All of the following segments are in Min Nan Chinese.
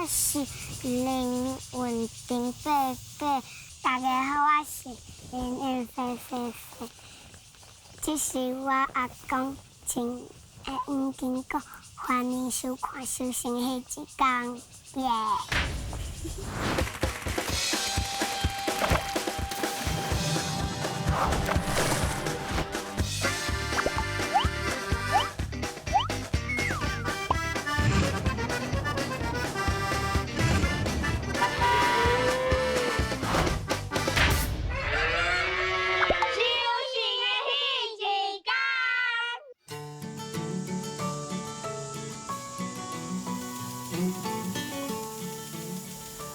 我是林文婷伯伯，大家好，我是林燕飞飞飞。这是我阿公穿的黄金果，欢迎收看修行彼一天，耶！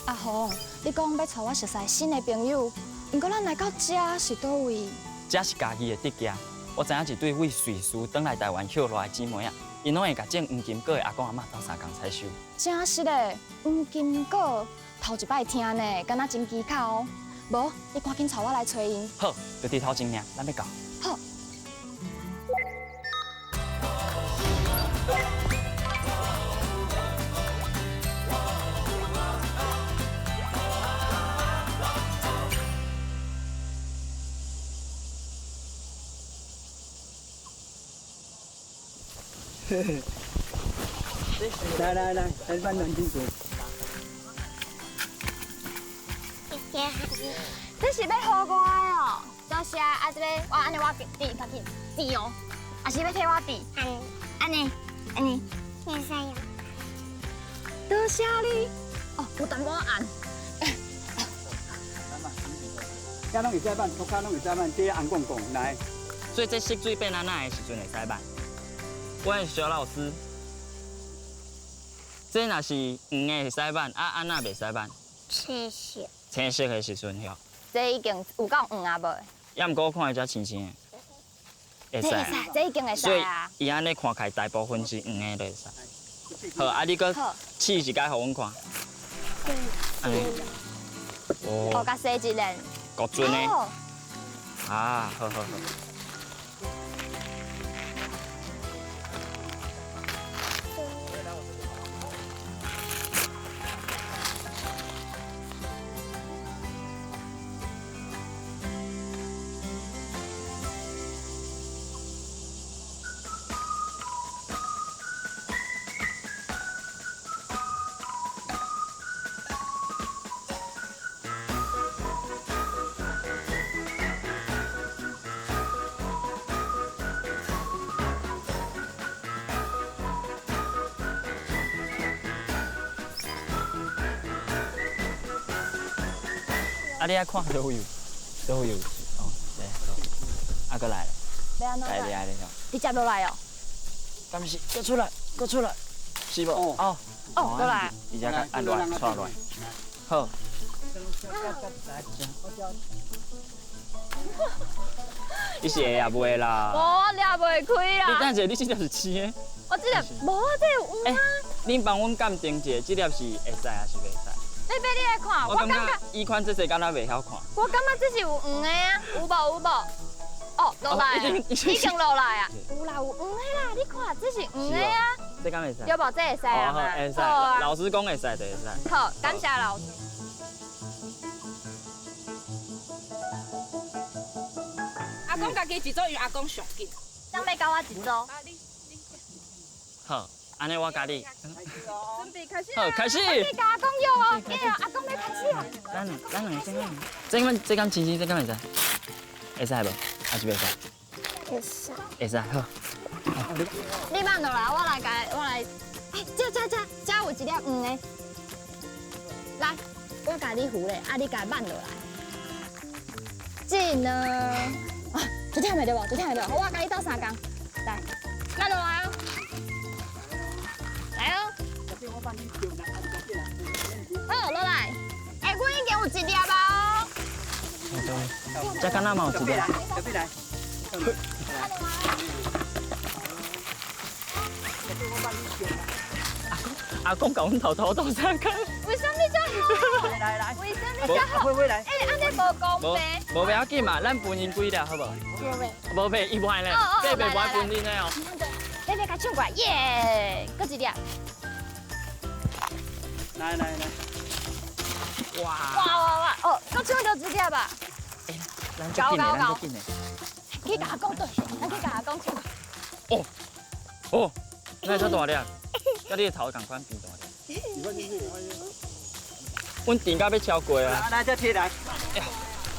阿红，你讲欲带我熟似新的朋友，毋过咱来到遮是佗位？遮是家己的地界。我知影一对为瑞士转来台湾歇落的姊妹仔，𪜶拢会共种黄金果的阿公阿嬷斗相共采收。真实的黄金果，头一摆听呢，敢若真蹊跷哦。无，你赶紧带我来揣𪜶。好，就伫头前尔，咱欲到。好。来来来，来慢慢进去。这是欲予我的哦，多谢啊！这个我按呢我递家己递哦，抑是欲替我递？按呢按呢，会使用。多谢你哦，有淡薄仔按。遮拢会使挽，涂跤拢会使挽，这红摃摃来。所以这色水变按怎的时阵会使挽？我是小老师，这若是黄的会使挽，啊按怎袂使挽？青色。青色的时阵吼。这已经有够黄啊无？也毋过我看伊遮青青的，会使。这已经会使啊。所以伊按呢看起来大部分是黄的就会使。好，啊你阁试一摆予阮看。按呢。哦，共洗一下。够准的。啊，好好好。啊！你爱看佗位有，佗位有哦，对，啊，阁来，来来来，直接落来哦。敢是，阁出来，阁出来，是无？哦，哦，阁来。直接按落来，掣落来。好。你是会也袂啦？我掠袂开啦。你等下，你这粒是青的。我这粒无，这有黄啊。恁帮阮鉴定一下，这粒是会使抑是袂使？你欲你来看，我感觉伊款这个敢若袂晓看。我感觉这是有黄的啊，有无有无？哦，落来，已经落来啊。有啦，有黄的啦，你看这是黄的啊。这敢会使？对无？这会使啊嘛？会使。老师讲会使就会使。好，感谢老师。阿公家己一组，因为阿公上紧。想欲佮我一组。好。按呢我共你。准备开始。好，开始。你共阿公约哦，对哦，阿公欲开始啊。等等等下，这敢这敢青青，这敢会使？会使无？还是袂使？会使。会使，好。你慢落来，我来共，我来。哎，这这这这有一粒黄的。来，我共你扶咧，啊，你共慢落来。这呢，啊，足忝的对无？足忝的对无？我共你斗相共，来，慢落来哦。来哦！好，落来。哎，我已经有一粒啊。这敢若嘛有一粒。来。阿公共阮偷偷斗相共。为啥物遮好？来来。为啥物遮好？来。哎，按呢无公平。无要紧嘛，咱分𪜶几粒好无？无袂，伊无爱咧，这袂无爱分恁的哦。来来，共抢过来，耶！阁一粒。來來來。哇！哇哇哇！哦，閣搶著一粒啊！咱足緊的，咱足緊的。去共阿公對，咱去共阿公搶。哦哦，哪會遮大粒？佮你的頭仝款變大粒。阮甜到欲超過啊！來，這貼來。哎呀，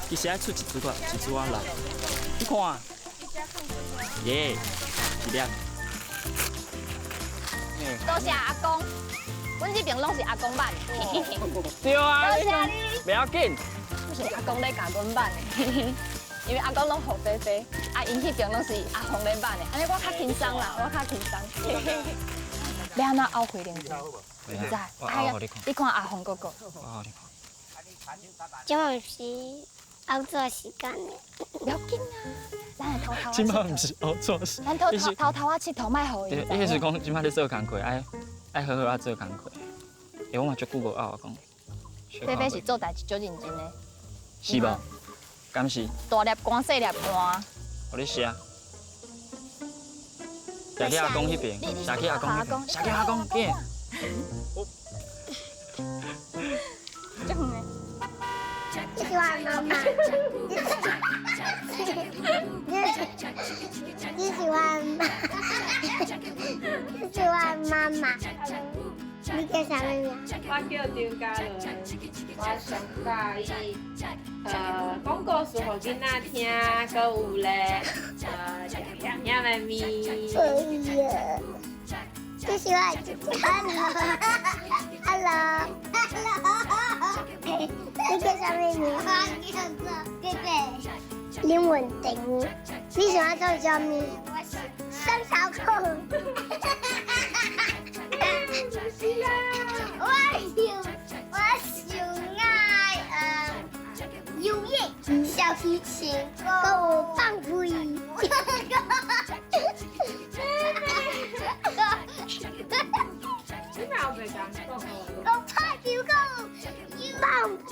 其實愛出一撮仔，一撮仔來。你看，耶，一粒。多謝阿公，阮這邊攏是阿公挽的。對啊，多謝你。袂要緊。不是阿公咧共阮挽的，因為阿公攏予飛飛，啊，𪜶彼邊攏是阿鳳咧挽的，按呢我較輕鬆啦，我較輕鬆。欲按怎拗回靈珠？毋知，我拗予你看。你看阿鳳哥哥。我拗予你看。這嘛毋是拗紙時間的。不要緊啊，咱來偷偷。這馬毋是拗紙時。咱偷偷偷偷仔𨑨迌，莫予伊。意思講，這馬咧做工課，愛愛好好仔做工課。欸，我嘛足久無拗阿公。飛飛是做代誌足認真的。是無？敢是？大粒肝，細粒肝。予你寫。寫去阿公彼邊，寫去阿公彼邊，寫去阿公，緊。足遠的。你喜歡媽媽？你喜歡媽？你喜歡媽媽？你叫啥物名？我叫張嘉倫，我上佮意講故事予囡仔聽，閣有咧食甜甜的麵。哎呀，你喜歡？Hello，Hello，你叫啥物名？我叫做貝貝。林文婷，你喜歡做啥物？生小狗。我上愛游泳、小提琴，閣有放屁。你嘛有袂共講閣拍球，閣有放屁。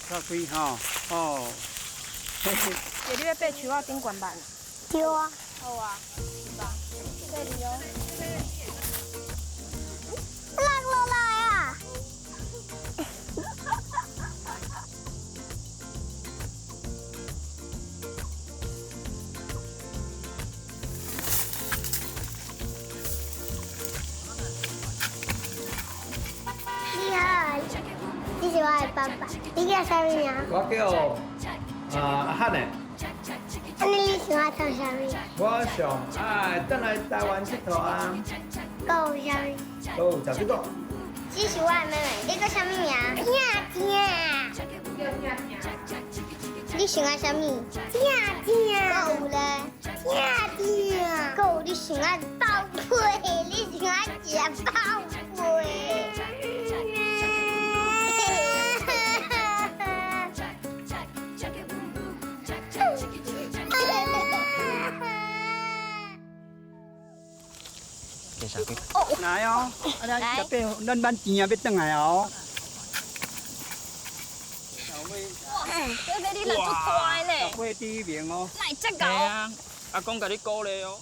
拆開吼，哦。姐，你欲爬樹仔頂懸挽？對啊。好啊，是吧？這裡哦。落落來啊！你好，這是我的爸爸。你叫啥物名？我叫阿漢呢。按呢你喜歡做啥物？我上愛轉來台灣𨑨迌啊。閣有啥物？閣有食水果。這是我的妹妹，你叫啥物名？聽聽。你喜歡啥物？聽聽。閣有咧？聽聽。閣有你喜歡放屁，你喜歡食放屁。來哦，來，咱挽甜仔欲轉來哦。哇，飛飛你力足大呢！十八第一名哦。哪會遮𠢕？啊，阿公共你鼓勵哦。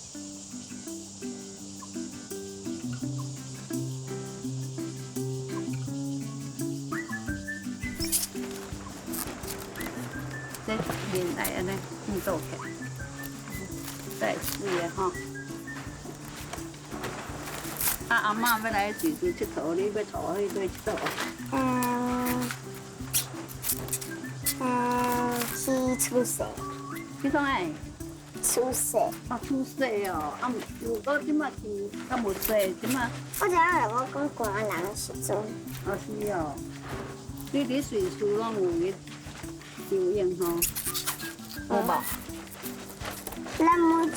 這面愛按呢放倒起來，才會媠的吼。啊，阿嬤欲來瑞士𨑨迌，你欲帶我去佗佚佗？去出世。去創啥？出世。啊，出世哦，啊，毋過這馬是較無說，這馬。我知影我講寒人的時陣。哦，是哦。你佇瑞士攏有去游泳吼？有無？咱每一个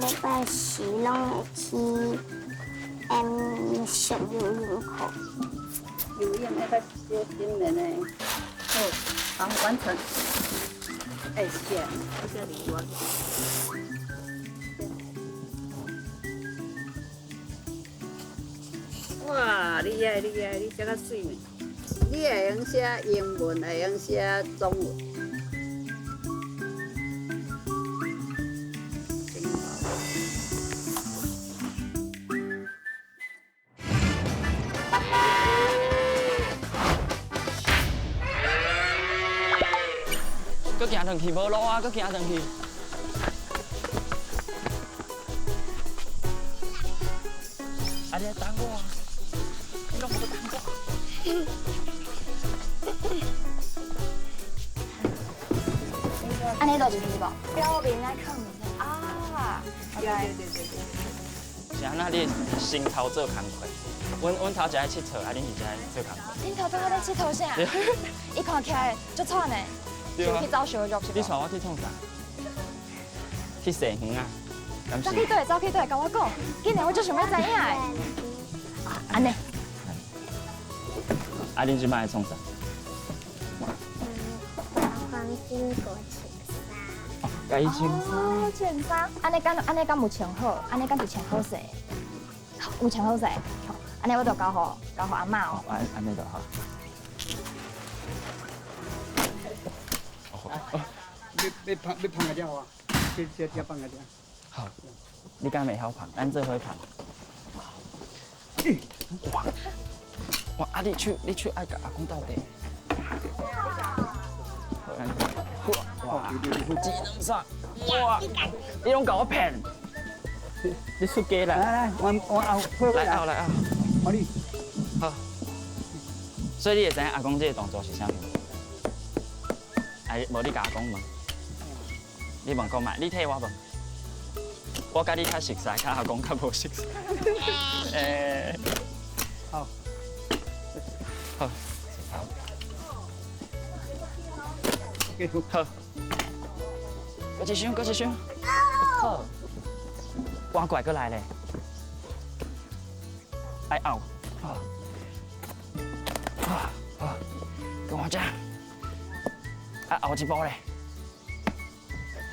禮拜四攏會去上游泳課。游泳愛較小心的呢。好，好，完成。哎，是啊，這裡我。哇，厲害厲害，你寫較媠呢。你會曉寫英文，會曉寫中文。行轉去，無路啊，閣行轉去。啊！你來等我，你攏無等我。按呢落入去無？表面愛囥啊！對對對對。是按怎？你先頭做工課，阮頭一愛𨑨迌，啊，恁是一愛做工課。恁頭拄仔咧𨑨迌啥？伊看起來足喘的，是去走小腳是無？你帶我去創啥？去踅園啊？走去佗？走去佗？共我講，緊來我足想欲知影的。按呢。啊，恁這擺愛創啥？黃金果穿衫。哦，共伊穿衫。哦，穿衫。按呢敢有穿好？按呢敢是穿好勢？有穿好勢。按呢我就交予阿嬤哦。按呢就好。欲捧欲捧個了啊？這放個了。好，你敢袂曉捧？咱做伙捧。哇！哇！啊，你手愛共阿公鬥地。哇！一兩三，哇！你攏共我騙，你出家啦！來來，我後來後來後。好你。好。所以你會知影阿公這個動作是啥物？哎，無你共阿公問，你問看覓，你替我問。我佮你較熟似，較阿公較無熟似。欸。好。好。好。閣一箱，閣一箱。好。搬過來，閣來咧。愛拗。好。好，好，跟我食。啊，後一步咧。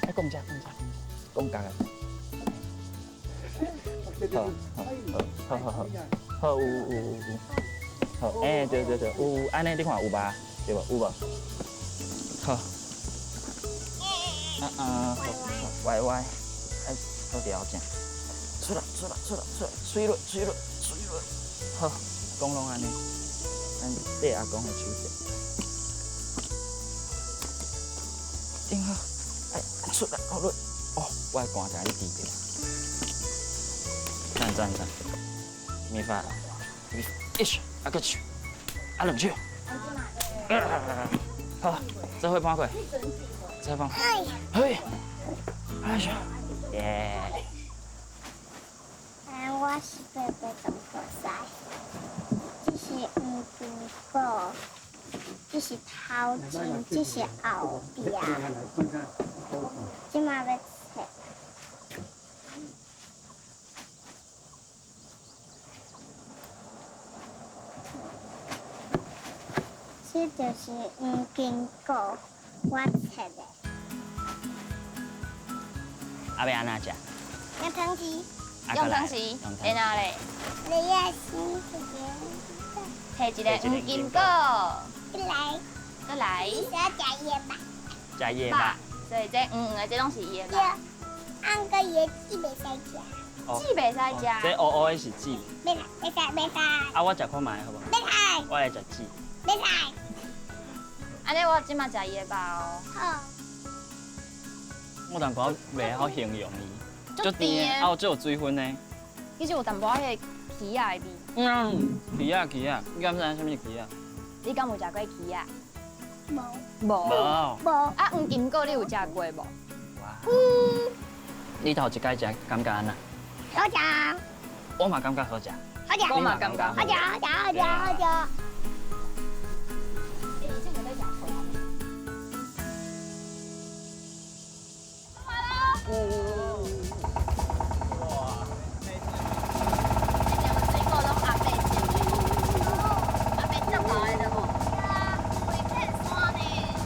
愛講這，講這，講共的。好，好，好，好，好，好，有有有有。好，欸，對對對，有，按呢你看有吧？對無？有無？好。啊啊，歪歪，愛倒調正。出來，出來，出來，出來，水落，水落，水落。好，講攏按呢，咱綴阿公的手勢。頂好，哎，出來，好落。哦，我的汗就予你滴著。讚讚讚，沒法，一手，啊閣手，啊兩手。好，做伙搬過，做伙搬。嘿，哎呀，耶！啊，我是伯伯中国赛，這是黃金果，這是頭前，這是後壁。這馬欲切。這就是黃金果，我切的。啊，欲按怎食？用湯匙。用湯匙。然後咧？你也是摕一个黃金果。來。閣來。你想食葉肉。食葉肉。所以這黃黃的這攏是葉肉。按個葉子袂使食。籽袂使食。這烏烏的是籽。袂使，袂使，袂使。啊，我食看覓好無？袂使。我來食籽。袂使。按呢，我這馬食葉肉哦。好。我淡薄袂曉形容伊，足甜的，啊有足有水分的。其實有淡薄仔彼個柿仔的味。嗯，柿仔柿仔，你敢知影啥物是柿仔？你敢有食過柿仔？無。無。無。啊，黃金果你有食過無？有。你頭一擺食感覺按怎？好食。我嘛感覺好食。好食。我嘛感覺好食，好食，好食，好食。哇！水果攏阿伯種的，阿伯種落的對無？對啊，規片山呢。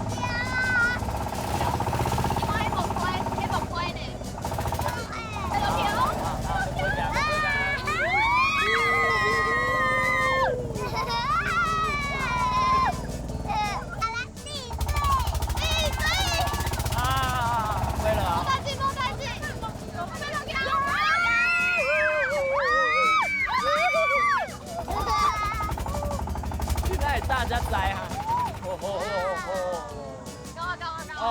對啊。你看彼木瓜，彼木瓜呢？哎，落去哦！啊！会了啊！你哪会大家知啊？哦哦哦哦！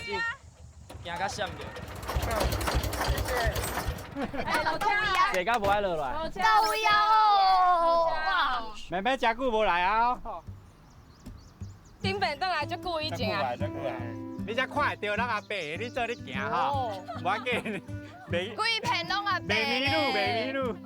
行甲閃著。哎，老车，坐甲無愛落來。到位哦！哇！妹妹真久無來啊！頂遍轉來足久以前啊。足久啊！你才看會著咱阿伯，你做咧行吼，無要緊，袂。規片攏阿伯。袂迷路，袂迷路。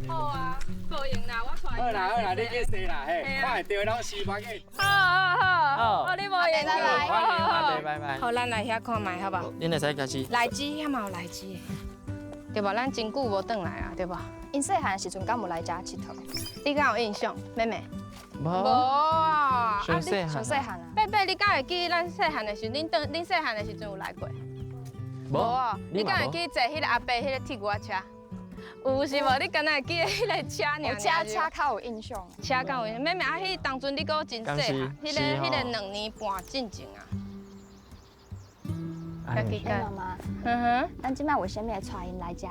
好啊，无用啦，我看。好啦好啦，你去洗啦，嘿，看會著攏是無要緊。好好好，好你無用啦，好好，拜拜。好，咱來遐看覓好無？恁會使開始。荔枝遐嘛有荔枝，對無？咱真久無轉來啊，對無？𪜶細漢時陣敢有來遮𨑨迌？你敢有印象，妹妹？無啊，上細漢。上細漢啊！伯伯，你敢會記咱細漢的時陣？恁細漢的時陣有來過？無啊！你敢會記坐彼個阿伯彼個鐵牛仔車？有是無？你敢若會記得彼個車爾？車較有印象。車較有印象。妹妹啊，彼當陣你閣真細漢，彼個2年半進前啊。媽媽，嗯哼，咱這擺為啥物會帶𪜶來遮？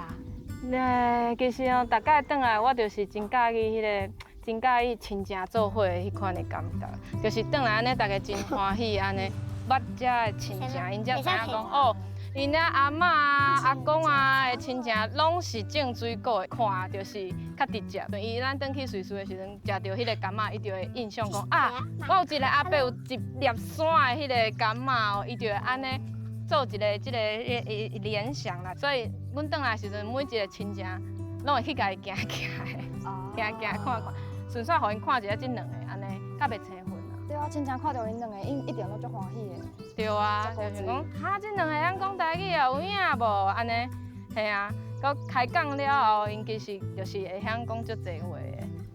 咧，其實哦，逐擺轉來我就是真佮意彼個，真佮意親情做伙的彼款的感覺，就是轉來按呢，逐家真歡喜按呢，捌遮的親情，𪜶才知影講哦。𪜶遐阿嬤啊、阿公啊的親情，攏是種水果的，看就是較直接。伊咱轉去瑞士的時陣，食著彼個柑仔，伊就會印象講啊，我有一個阿伯有一粒山的彼個柑仔哦，伊就會按呢做一個這個聯想啦。所以，阮轉來的時陣，每一個親情攏會去共伊行行的，行行看看，順紲予𪜶看一下這兩个按呢，較袂生分。對啊，親情看著𪜶兩個，𪜶一定攏足歡喜的。對啊，就是講，哈，這兩個人講台語啊，有影無？按呢，嘿啊，閣開講了後，𪜶其實就是會曉講足濟話的，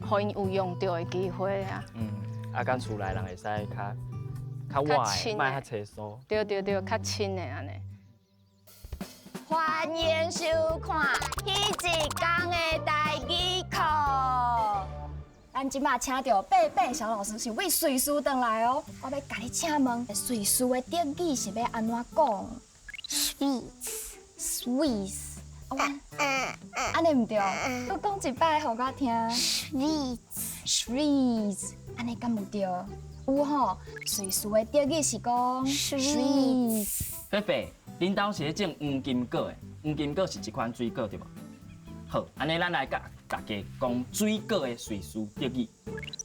予𪜶有用著的機會啊。嗯，啊，佮厝內人會使較較活的，莫較清疏。對對對，較親的按呢。歡迎收看《彼一工的台語課》。咱這擺請著伯伯小老師是為瑞士轉來哦，我欲共你請問，瑞士的德語是欲按怎講？Swiss。 Swiss。按呢毋對，閣講一擺予我聽。 Swiss。 Swiss。按呢敢有對？有吼，瑞士的德語是講 Swiss。伯伯，恁兜是咧種黃金果的，黃金果是一款水果對無？好，按呢咱來佮大家講水果的瑞士德語。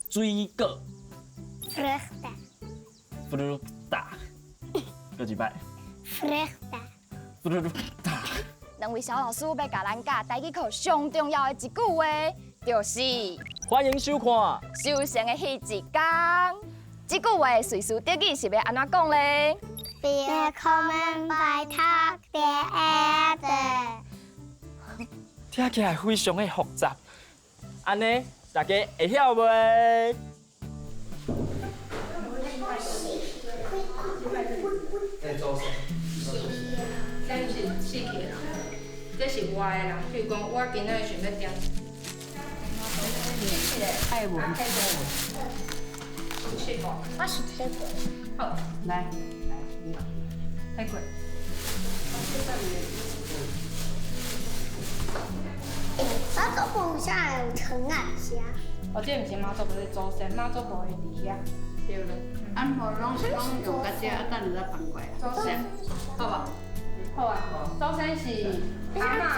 水果。 Früchte。 Früchte。閣一擺。 Früchte。 Früchte。兩位小老師欲共咱教台語課上重要的一句話，就是歡迎收看收成的彼一工。這句話瑞士德語是欲按怎講咧？Willkommen bei Tag der Erde。聽起來非常的複雜，按呢，大家會曉袂？這是死去的人，這是活的人。譬如講，我今仔日想欲點。愛文。我是這個。好，來，來，你太貴。媽祖婆啥有藤仔遮？哦，這毋是媽祖婆，是祖先，媽祖婆會佇遐，對咧。按婆攏用到這，啊，等下再放過來。祖先，好無？好啊。祖先是阿嬤的、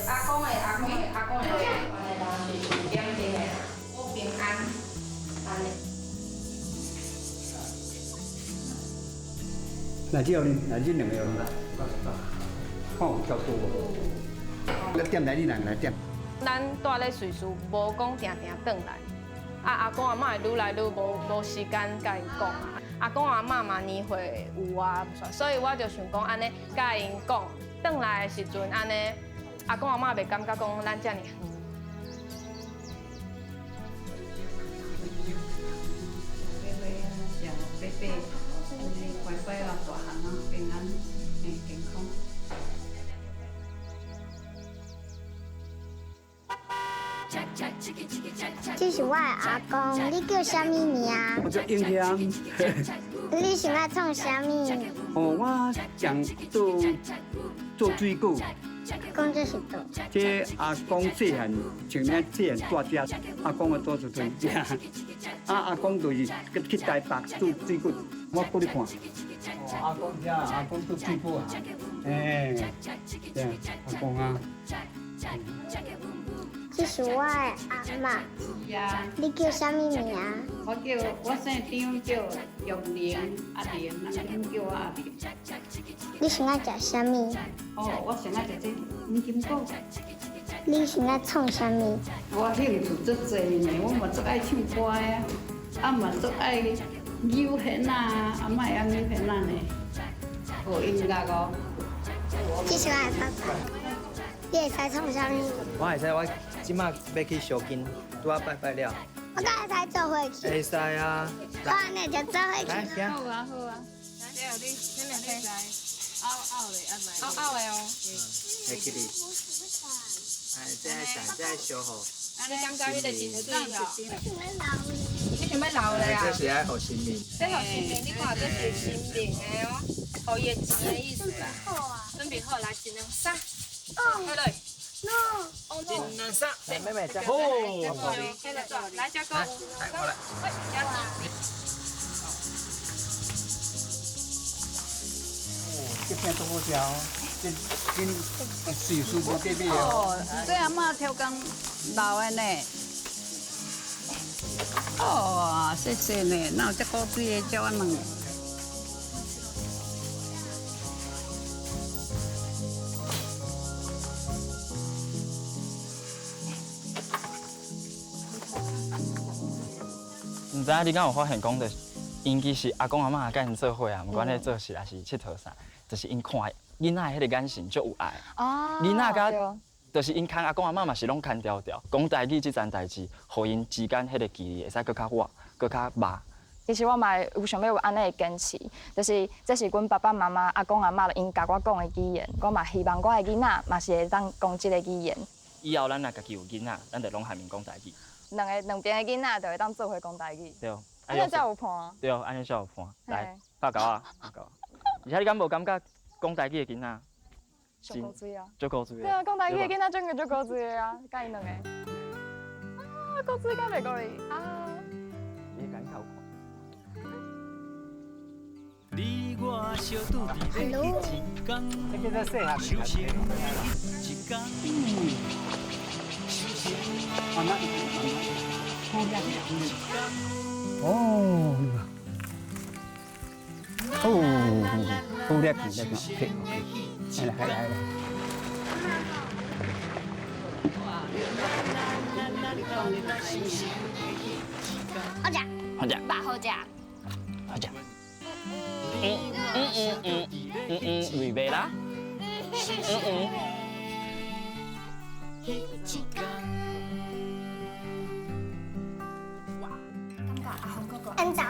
阿公的、阿公的、阿公的，按呢啦，是點燈的，保平安，按呢。來這呢，來這兩個，看有夠多無？來點來，你兩個來點。咱蹛咧瑞士，無講定定轉來，啊阿公阿嬤會愈來愈無時間共𪜶講啊。阿公阿嬤嘛年歲有啊，所以我就想講按呢，共𪜶講，轉來的時陣按呢，阿公阿嬤袂感覺講咱遮爾遠。小伯伯，乖乖啊，大漢啊，平安，健康。這是我的阿公，你叫啥物名？我叫英強。你想欲創啥物？哦，我想做水果。公这是做。这阿公细汉，像咱细汉住遮，阿公的桌子就是遮。啊，阿公就是去台北做水果，我过去看。哦，阿公遮，阿公做水果啊。哎，对，阿公啊。这是我的阿嬷。是啊。你叫啥物名？我叫我姓张，叫玉玲，阿玲，人叫我阿玲。你上爱食啥物？哦，我上爱食这黄金果。你上爱创啥物？我兴趣足济呢，我嘛足爱唱歌的啊，啊嘛足爱扭弦仔，阿嬷会晓扭弦仔呢，学音乐哦。这是我的爸爸。你会使创啥物？我会使，我这马欲去烧金，拄仔拜拜了。我敢会使做伙去？会使啊。好，那就做伙去。来，行。好啊，好啊。来，你，你两个。拗拗的，拗拗的哦。会记哩。哎，这爱洗，这爱烧好。你感觉你的真水哦？你想欲留咧啊？这是爱予神明。这予神明，你看这是神明的哦，予伊的钱的意思啦。准备好，来一两三。好来。 No。一两三，妹妹加。好。来，嘉哥。来，过来。这片都好食哦，这真岁数无计比哦。这阿嬷超工老的呢。哦，谢谢呢，哪有这古水的鸟仔卵？毋知影你敢有发现讲，就是𪜶其实阿公阿嬷佮𪜶做伙啊，毋管咧做事抑是𨑨迌啥，就是𪜶看囡仔的彼个眼神足有爱。哦。囡仔佮就是𪜶牵阿公阿嬷嘛是拢牵牢牢，讲台语这层代志，予𪜶之间彼个距离会使阁较远，阁较密。其实我嘛有想欲有按呢的坚持，就是这是阮爸爸妈妈、阿公阿嬷𪜶共我讲的语言，我嘛希望我的囡仔嘛是会当讲这个语言。以后咱若家己有囡仔，咱就拢含𪜶讲台语。两个两边的囡仔就会当做伙讲台语。对。按呢才有伴。对，按呢才有伴。来，拍勾仔，拍勾仔。而且你敢无感觉讲台语的囡仔？足古锥啊！足古锥。对啊，讲台语的囡仔总归足古锥的啊，佮𪜶两个。啊，古锥敢袂过去啊！你敢头看？你我相拄伫咧彼一天，这叫做细汉。相识彼一天。慢慢，慢慢，哦，哦，好叻，叻，OK OK，来来来来。好食。好食。饱好食。好食。嗯嗯嗯嗯嗯嗯，预备啦。嗯嗯。按照。